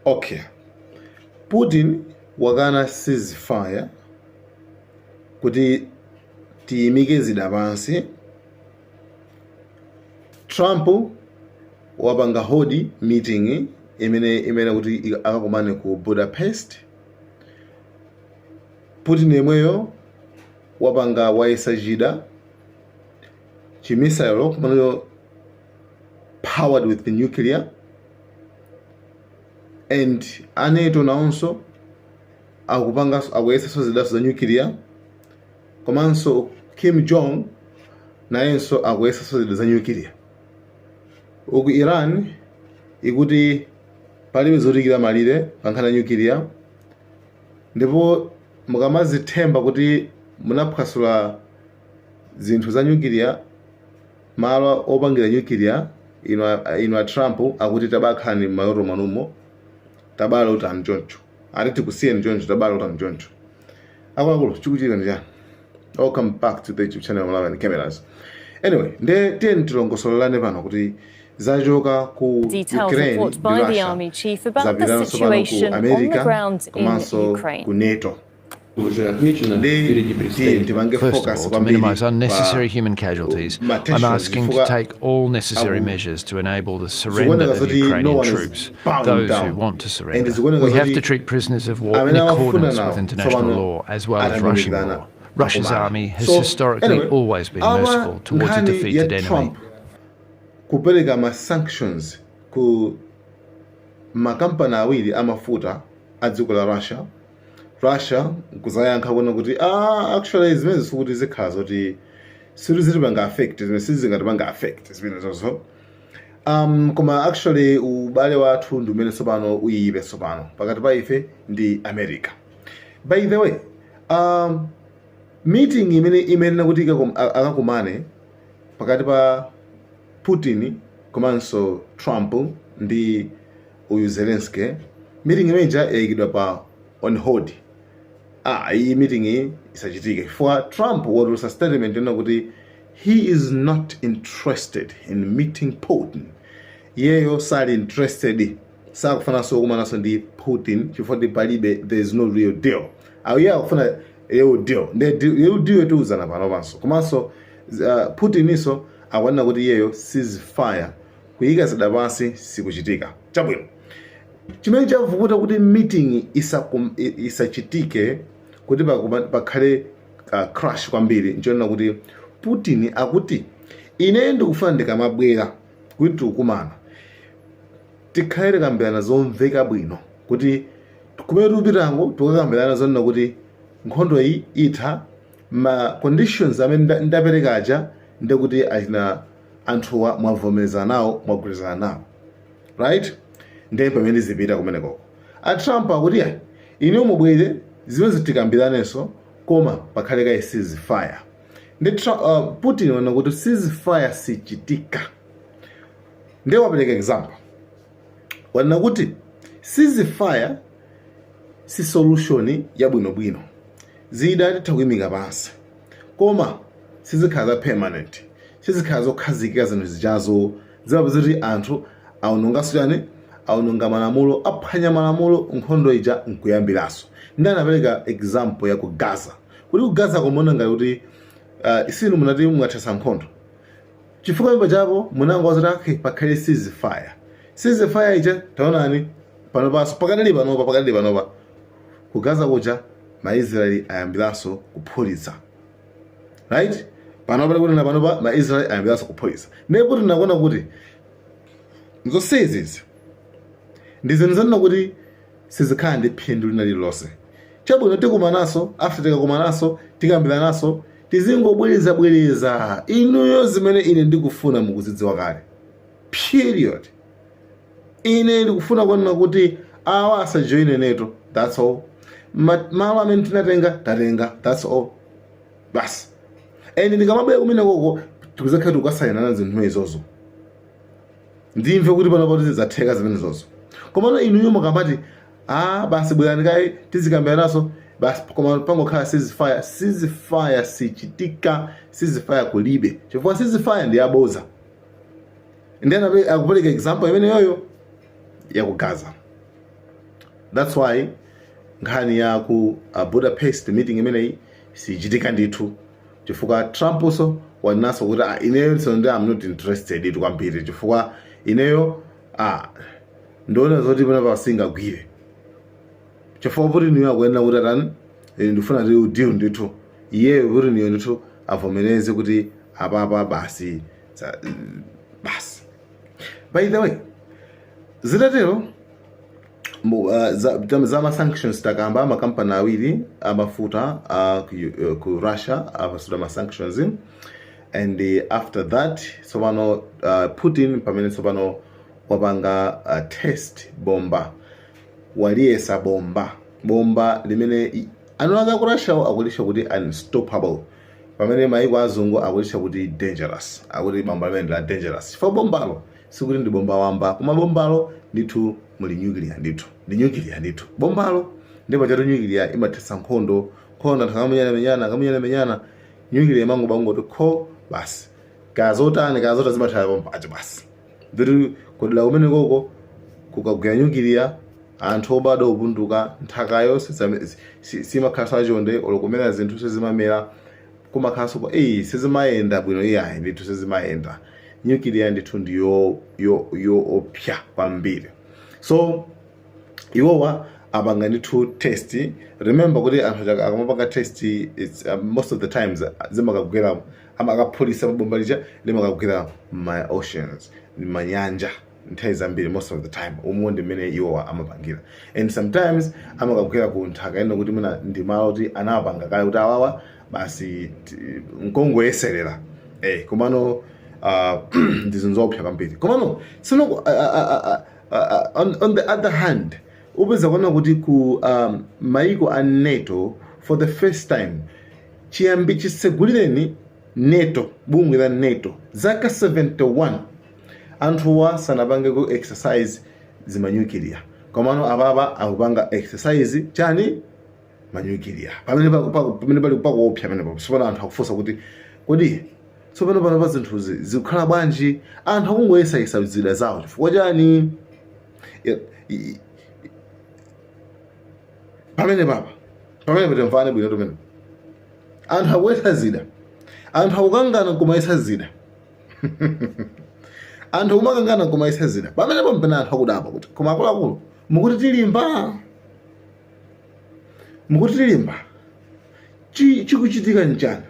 Okay, Putin wakana ceasefire, kuti tiyimike zida pansi. Trump wapanga hold meeting imene kuti akakumane ku Budapest. Putin yemweyo wapanga, wayesa chida chi missile kumene powered with the nuclear, and a NATO nawonso akupanganso, akuyesanso zidaso za nuclear. Komanso Kim Jong nayenso akuyesanso zida za nuclear. Uku Iran ikuti palibe zotikira malire pa nkhani ya nuclear. Ndipo mukamazithemba kuti munaphwasula zinthu za nuclear, malo opangira nuclear, inu a Trump, akuti tabakhalani m'maloto mwanumo, tabalotani choncho, ati tikusiyeni choncho, tabalotani choncho. Akuluakulu, chikuchitika ndi chani? Welcome back to the YouTube channel Malawi Cameras. Anyway, nde tiyeni tilongosolelane pano kuti zachoka ku Detailed Ukraine report ndi by the Russia, army chief about the zapitanso pano ku situation on the America ground in komanso Ukraine. ku NATO. Уже отмечено, Ndi впереди tiye предстоит tipange First of focus all, to kwambiri minimize unnecessary pa human casualties, ma I'm tensions, asking to chifukwa take all necessary measures to enable the surrender zikuoneka of zoti no Ukrainian one is troops, bowing those down. who want to And surrender. zikuoneka We have zoti to treat prisoners of war in amene amafuna accordance nawo with international tsopano law as well as Russian atamikizana law. Russia's kukumana. army has So historically anyway, always been awa merciful towards a nkhani ya defeated enemy. Trump kupereka ma sanctions ku makampani awiri amafuta a dziko la Russia, Russia nkuzayankha kuona kuti, ah, actually zimene sikuti zikhala zoti sizitipanga affect, zimene sizingatipanga affect zimene zozo, koma actually ubale wathu ndi umene tsopano uyipe tsopano pakati pa ife ndi America. By the way, meeting imene imenena kuti akakumane pakati pa Putin komanso Trump ndi uyu Zelensky, meeting imeneja yayikidwa pa on hold. Ah, iyi meeting iyi isachitike chifukwa Trump watulutsa statement yonena kuti he is not interested in meeting Putin. Iyeyo sali interested, sakufunanso kukumananso ndi Putin chifukwa kuti palibe, there is no real deal. Iye akufuna real deal, ndi real deal tiuzana pano panso. Komanso Putin iso akuonena kuti iyeyo ceasefire, kuyika zida pansi, sikuchitika. Chabwino, chimene chavuta kuti meeting isachitike, kuti pakhale crash kwambiri, nchonena kuti Putin akuti ine ndikufuna ndikamabwera kuti tikukumana, tikhale tikambirana zomveka bwino, kuti kumene tikupitango tikakambirana zonena kuti nkhondo iyi itha, ma conditions amene ndapereka aja, ndekuti achina anthuwa mwavomereza nawo, mwagwirizana nawo, right? Ndiye pamene zipita kumenekoko, a Trump akuti ayi, ine mubwere, zimene tikambiranenso, koma pakhale kaye ceasefire. Ndi Putin wana kuti ceasefire sichitika. Ndiye wapereka example, wanena kuti ceasefire si solution yabwinobwino. Zida titha kuyimika pansi, koma sizikhala za permanent, sizikhala zokhazikika. Zinthu zichazo zimapeza kuti anthu aononganso chani, aononga malamulo, aphwanya malamulo, nkhondo ija nkuyambiranso. Ndi anapereka example ya ku Gaza, kuti ku Gaza kumaona ngati kuti sinu munati mwathetsa nkhondo, chifukwa pamene chapo munangoza kuti okay, pakhale ceasefire. Ceasefire ija taonani panopanso, pakadali panopa ku Gaza kuja Maisraeli ayambiranso kuphulitsa, right? Panopa tikunena panopa Maisraeli ayambiranso kuphulitsa. Ndipo kuti nakuona kuti zonsezi ndi zinthu zonena kuti sizikhala ndi phindu lina lililonse. Chabwino, tikumananso, after tikakumananso tikambiranaso, tizingobwerezabwereza. Inuyo zimene ine ndikufuna mukuzidziwa kale, period. Ine ndikufuna kuonena kuti awa asajoine NATO, that's all. Malo amene tinatenga, tatenga, that's all, basi. And ndikamabwera kumene koko tikuzakhala tikukasayinana zinthu izozo, ndimve kuti panopa kuti zatheka zimene zozo. Komano inuyo mukamati, ah, basi bwerani kaye tizikambiranaso basi, koma pangokhala ceasefire, ceasefire sichitika, ceasefire kulibe, chifukwa ceasefire ndi yaboza. Ndi akupereka example imene yoyo ya ku Gaza. That's why nkhani ya ku Budapest meeting imeneyi sichitika ndithu, chifukwa Trump so wanenanso kuti, "Ah, ineyo tsono ndi I'm not interested itu kwambiri, chifukwa ineyo, ah, ndiona zoti pano singagwire, chifukwa Putin akuyenera kuti atani? Ndifuna ndi deal ndithu." Iyeyo Putin ndithu avomereze kuti apapa basi basi. By the way, zitatero za ma sanctions takamba, makampani awiri amafuta ku Russia apatsidwa ma sanctions. And after that tsopano Putin pamene tsopano wapanga test bomba, waliyesa bomba, bomba limene anu ake ku Russia akulisha kuti unstoppable, pamene maiko azungu akulisha kuti dangerous, akuti bomba limene ndi la dangerous, chifukwa bombalo sikuti ndi bomba wamba, koma bombalo ndithu muli nuclear, ndithu ndi nuclear ndithu bombalo. Ndipo chatu nuclear imathetsa nkhondo. Nkhondo anthu akamenyanamenyana, akamenyanamenyana, nuclear imangobangoti kho basi, kazotani kazota zimathala pompacho basi. Nditi kudera kumene koko kukagwera nuclear, anthu obadwa opunduka, nthakayo simakhala sachonde, olo kumera zinthu sizimamera, kumakhalanso eyi sizimayenda bwino iyayi ndithu, sizimayenda. Nuclear ndithu ndiyo yo opsa kwambiri. So iwowa apanga ndithu test. Remember kuti anthu akamapanga test, it's most of the times zimakagwera, amakaphulisa bomba lija limakagwera ma oceans, manyanja nthawi zambiri, most of the time. Umu ndi mmene iwowa amapangira, and sometimes amakagwera ku nthaka ino kuti mwina ndi malo kuti anawapanga kale kuti awawa basi nkongoyeserera. Komano ndi zinthu zoopsa kwambiri. Komano sino on the other hand upeza kuona kuti ku maiko a NATO, for the first time chiyambi chisegulireni NATO, bungwe la NATO, zaka 71 anthuwa sanapangeko exercise zimanyukiliya, komano apapa akupanga exercise chani? Manyukiliya. Pamene pamene pali pakuopsa pamenepo. Tsopano anthu akufunsa kuti kodi tsopano pano pa zinthuzi zikukhala bwanji? Anthu akungoyesayesa zida zawo chifukwa chani? Pamene papa, pamene patimvane bwino, tumene anthu akuyesa zida, anthu akukangana kumayesa zida, anthu kumakangana kumayesa zida, pamenepo mpena anthu akudabwa kuti koma akuluakulu, mukuti tilimba, mukuti tilimba, chikuchitika nchani?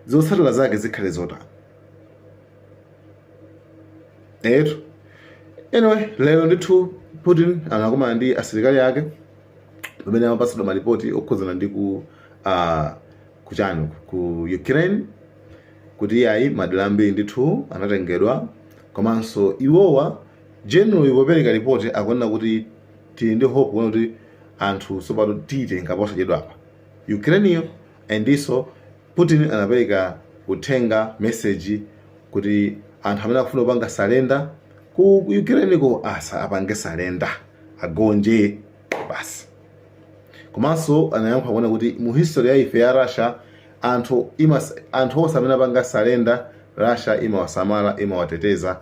Zotsatira zake zikhale zotani? Etu, anyway, lero ndithu Putin anakumana ndi asilikali ake pamene amapatsidwa malipoti okhudzana ndi ku kuchani, ku Ukraine, kuti iyayi, madera ambiri ndithu anatengedwa. Komanso iwowa general popereka ripoti akuonena kuti tili ndi hope kuona kuti anthu tsopano tiyitenga posachedwapa Ukraineyo. Andinso Putin anapereka uthenga, message, kuti anthu amene akufuna kupanga surrender ku Ukraine ko asa apange surrender, agonje basi. Komanso anayankha kuona kuti mu history ya ife ya Russia, anthu onse amene apanga surrender, Russia imawasamala, imawateteza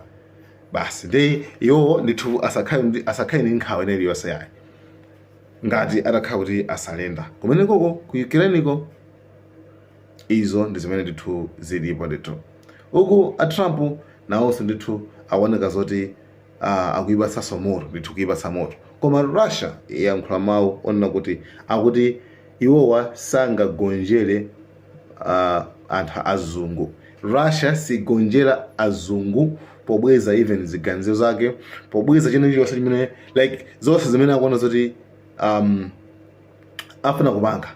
basi. Ndi iwowo ndithu asakhale ndi nkhawa ina iliyonse yayi ngati atakhala kuti asurrender kumene koko ku Ukraine ko. Izo ndi zimene ndithu zilipo ndithu. Uku a Trump nawonso ndithu akuoneka zoti akuyipatsanso moto ndithu, kuyipatsa moto. Koma Russia iyankhula mawu onena kuti akuti iwowa sangagonjere anthu azungu. Russia sigonjera azungu pobweza even ziganizo zake, pobweza china chilichonse chimene, like, zonse zimene akuona zoti afuna kupanga,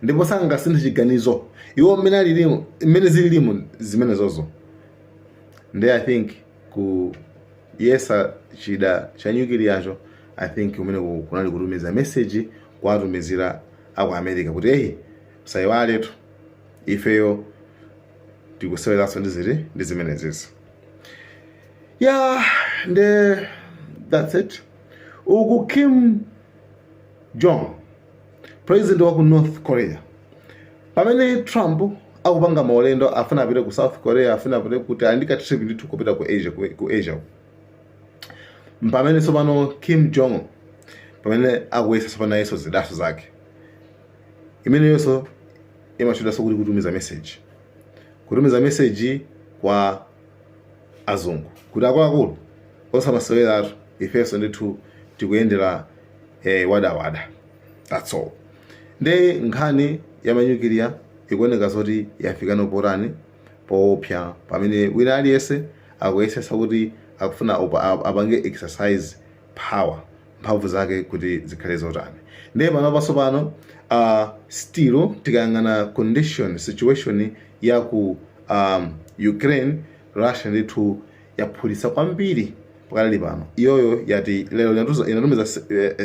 ndipo sangasinthe chiganizo iwo mmene alilimo, mmene zililimo zimenezozo. Ndi I think kuyesa chida cha nyukiliyacho, I think kumene kunali kutumiza message, kuwatumizira aku America kuti eyi, sayiwaletu, ifeyo tikuseweranso ndi ziti, ndi zimenezizi. Yeah, nde that's it. Uku Kim Jong, president wa ku North Korea, pamene Trump akupanga maulendo, afuna apite ku South Korea, afuna apite kuti ali ndi ka trip ndithu kupita ku Asia, ku Asia, pamene tsopano Kim Jong Pamene akuyesa panayenso zidaso zake, imeneyonso imatchedwanso kuti kutumiza message kwa azungu kuti akuluakulu, osamaseweratu, ifenso ndithu tikuyendera wadawada. That's all. Nde nkhani ya manyukiliya ikuoneka zoti yafikano potani, poopsa, pamene wina aliyense akuyesesa kuti akufuna apange exercise power, mphamvu zake kuti zikhale zotani. Ndiye panopanso pano still tikayang'ana condition, situation ya ku Ukraine, Russia ndithu yaphulitsa kwambiri pakali pano. Iyoyo yati lero inatumiza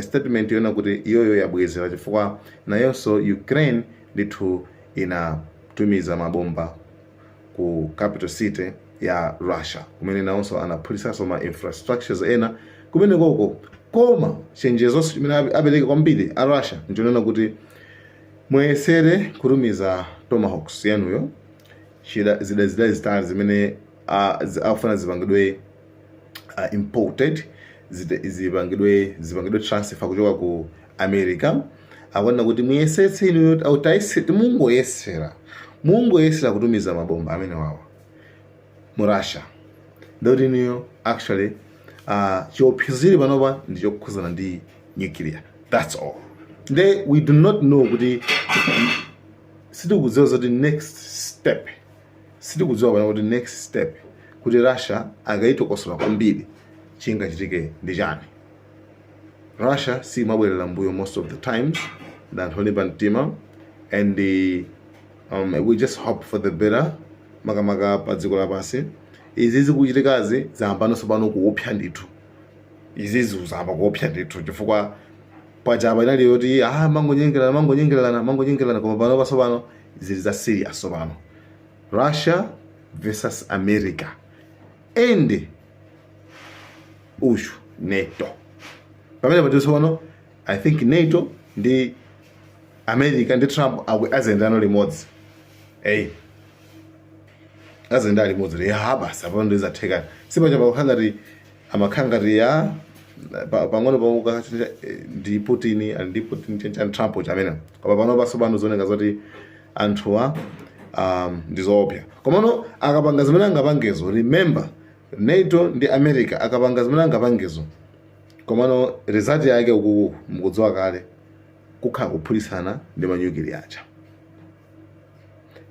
statement yona kuti iyoyo yabwezera chifukwa nayonso Ukraine ndithu inatumiza mabomba ku capital city ya Russia, kumene nawonso anaphulisanso ma infrastructures ena kumene koko. Koma chenjezonso chimene apereka kwambiri a Russia nchonena kuti muyesere kutumiza Tomahawks yanuyo, zida zitali zimene akufuna zipangidwe imported, zipangidwe transfer kuchoka ku America. Akuona kuti muyesetse inuyo au mungoyesera kutumiza mabomba amene wawa mu Russia, ndikuti inuyo actually chiopsezo chili panopa ndi chokhuzana ndi nuclear. That's all. Nde we do not know kuti, sitikudziwa zoti next step, sitikudziwa pano kuti next step kuti Russia akayitokosola kwambiri chingachitike ndi chani. Russia simabwerera mbuyo most of the times, ndi anthu olimba mtima, and we just hope for the better, makamaka pa dziko lapansi. Izi zikuchitikazi zayambanso pano kuopsa ndithu. Izizi zayamba kuopsa ndithu, chifukwa pachapa inali yoti mangonyengerana, mangonyengerana, mangonyengerana, koma pano paso pano zili za serious. Pano Russia versus America and ushu NATO pamene patinso pano. I think NATO ndi America ndi Trump azendano limodzi. Eyi, azenda limodzi ya basi, apo ndizathekana. Sipacha pakukhala ngati amakhala ngati ya pang'ono pamuka ndi Putin ali ndi Putin chenchani Trump chamene, koma pano paso pano zioneka zoti anthuwa ndi zoopsa. Komano akapanga zimene angapangezo, remember, NATO ndi America akapanga zimene angapangezo, komano result yake ukuku mukudziwa kale, kukhala kuphulisana ndi manyukiliya aja.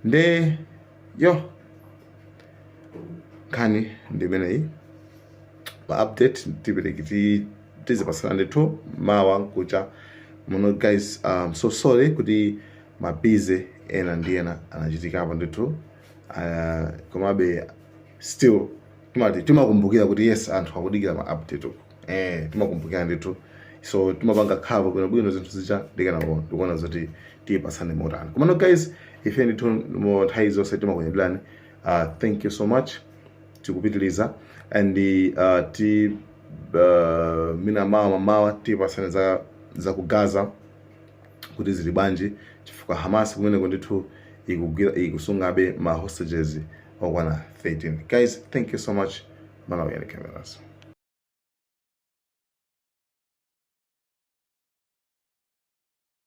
Nde yo nkhani ndi imeneyi. Pa update tipereke tizipasana ndithu mawa nkucha muno. Guys, so sorry kuti ma busy ena ndi ena anachitikapo ndithu, komabe still timati timakumbukira kuti yes, anthu akudikira ma update uku. Timakumbukira ndithu, so timapanga cover bwinobwino zinthu zija, ndikanako ndikuona zoti tiyipasane motani. Komano guys, ife ndithu mu nthawi zonse timakunyadirani. Thank you so much. Tikupitiliza and ti mina mawa mamawa tiyipasane za ku Gaza kuti zili bwanji, chifukwa Hamas kumeneko ndithu ikugwira, ikusungabe ma hostages okwana 13. Guys, thank you so much. Malawi Cameras.